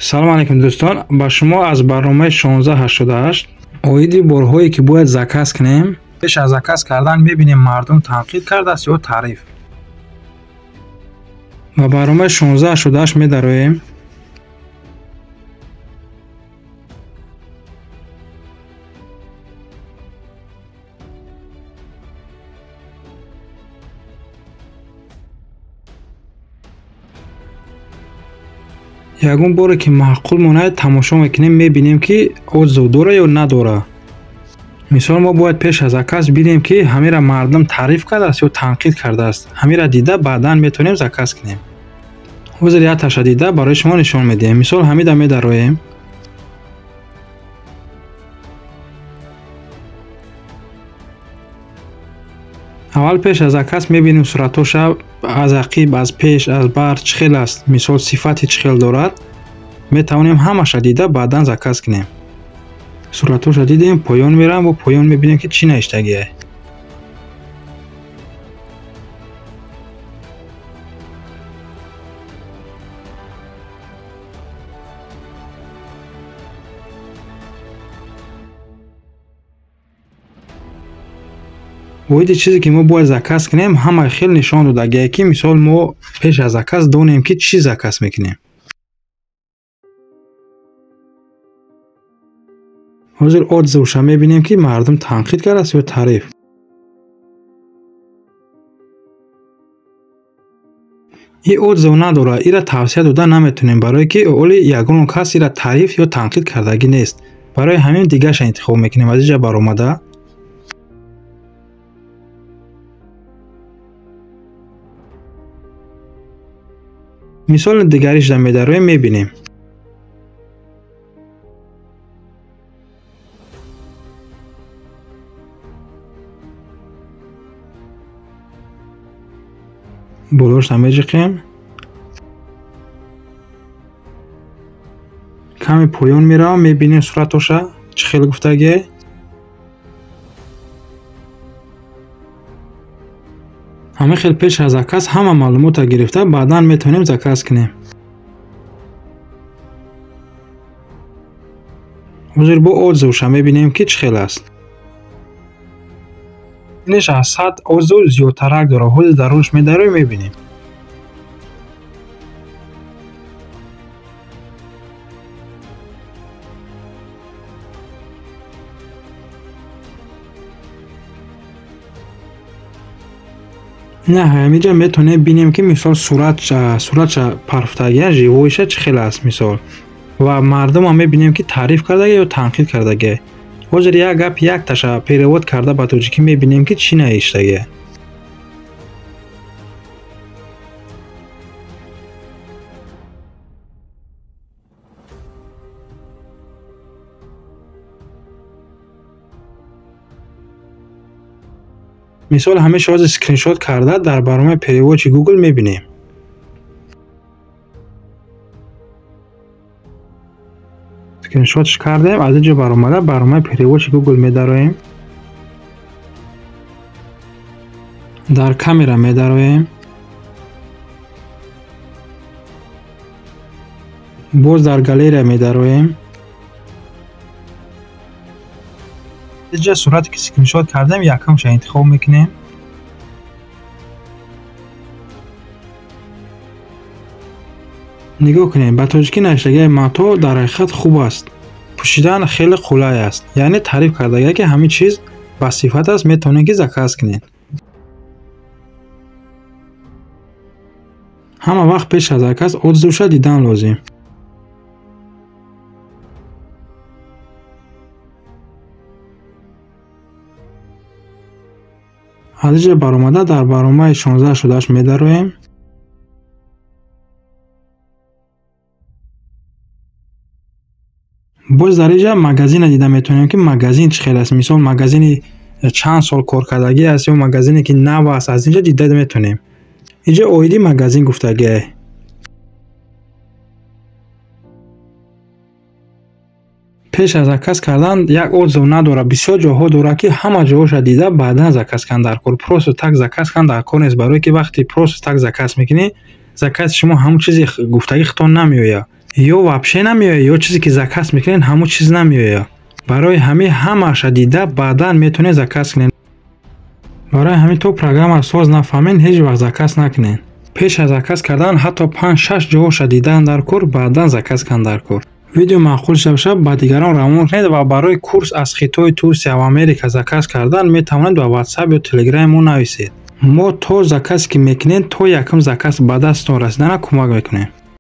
Салом алейкум дӯстон, ба шумо аз барномаи 1688 оиди борҳое ки бояд заказ кунем. Пеш аз заказ кардан мебинем мардум танқид кардааст ё таъриф. Ба барномаи 1688 медароем. Ягон боре ки маъқул монад тамошо мекунем, мебинем ки отзыв дора ё надора. Мисол мо бояд пеш аз заказ бинем ки ҳамира мардум таъриф кардааст ё танқид кардааст. Ҳамира дида баъдан метавонем заказ кунем. Ҳозир якташа дида барои шумо нишон медиҳем. Мисол ҳамида медароем. Аввал пеш аз заказ мебинем суратҳоша аз ақиб, аз пеш, аз бар чӣ хел аст, мисол сифати чӣ хел дорад. Метавонем ҳамаша дида баъдан заказ кунем. Суратҳоша дидем, поён мерам ва поён мебинем ки чӣ навиштагиай. Оиди чизе ки мо бояд заказ кунем, ҳама хел нишон додагие ки мисол мо пеш аз заказ донем ки чӣ заказ мекунем. Ҳозир отзывша мебинем ки мардум танқид кардааст ё таъриф. И отзыв надорад, ира тавсия дода наметавонем, барое ки оли ягон кас ира таъриф ё танқид кардагӣ нест. Барои ҳамин дигарша интихоб мекунем. Аз инҷа баромада мисоли дигаришда медароем, мебинем. Болошда меҷиқем. Каме поён меравам, мебинем суратоша чӣ хел гуфтагие. Ҳамин хел пеш аз заказ ҳама маълумотро гирифта баъдан метавонем заказ кунем. Ҳозир бо отзывша мебинем ки чӣ хел аст. Инеш аз 100 отзыв зиёдтарак дорад. Ҳозир дарунаш медароем, мебинем. На ҳаминҷа метавонем бинем ки мисол суратша парфтагия, живоиша чӣ хел аст мисол. Ва мардумам мебинем ки таъриф кардагия ё танқид кардагия. Ҳозир як гап якташа перевод карда ба тоҷикӣ мебинем ки чӣ навиштагия. Мисол ҳамеша ҳозир скриншот карда дар барномаи переводчи Google мебинем. Скриншотш кардем, аз инҷо баромада барномаи переводчи Google медароем. Дар камера медароем. Боз дар галерея медароем. Инҷа сурате ки скриншот кардем, якамша интихоб мекунем. Нигоҳ кунем, ба тоҷикӣ навиштагии мато дар ҳақиқат хуб аст. Пӯшидан хеле қулай аст. Яъне таъриф кардагие ки ҳамин чиз ба сифат аст, метавонед ки заказ кунед. Ҳама вақт пеш аз заказ отзывша дидан лозим. Аз инҷа баромада дар барномаи 1688 медароем. Боз дар инҷа магазинро дида метавонем ки магазин чӣ хел аст. Мисол магазини чанд сол коркардагӣ аст ё магазине ки нав аст, аз инҷа дида метавонем. Инҷа оиди магазин гуфтагиай. Пеш аз заказ кардан як отзыв надорад. Бисёр ҷоҳо дорад ки ҳама ҷоҳоша дида баъдан заказ кардан дар кор. Просто так заказ кардан дар кор нест, барое ки вақте просто так заказ мекунӣ, закази шумо ҳамон чизи гуфтагӣ худтон намеояд. Ё вообще намеояд, ё чизе ки заказ мекунед, ҳамон чиз намеояд. Барои ҳамин ҳамаша дида, баъдан метавонед заказ кунед. Барои ҳамин то программаро соз нафаҳмед, ҳеҷ вақт заказ накунед. Пеш аз заказ кардан ҳатто панҷ-шаш ҷоҳоша дидан дар кор, баъдан заказ кардан дар кор. Видео маъқул шуда бошад, ба дигарон равон кунед ва барои курс аз Хитой, Турсия ва Америка заказ кардан метавонед ба WhatsApp ё Telegram мо нависед. Мо то заказ ки мекунед, то якум заказ ба дасттон расидана кӯмак мекунем.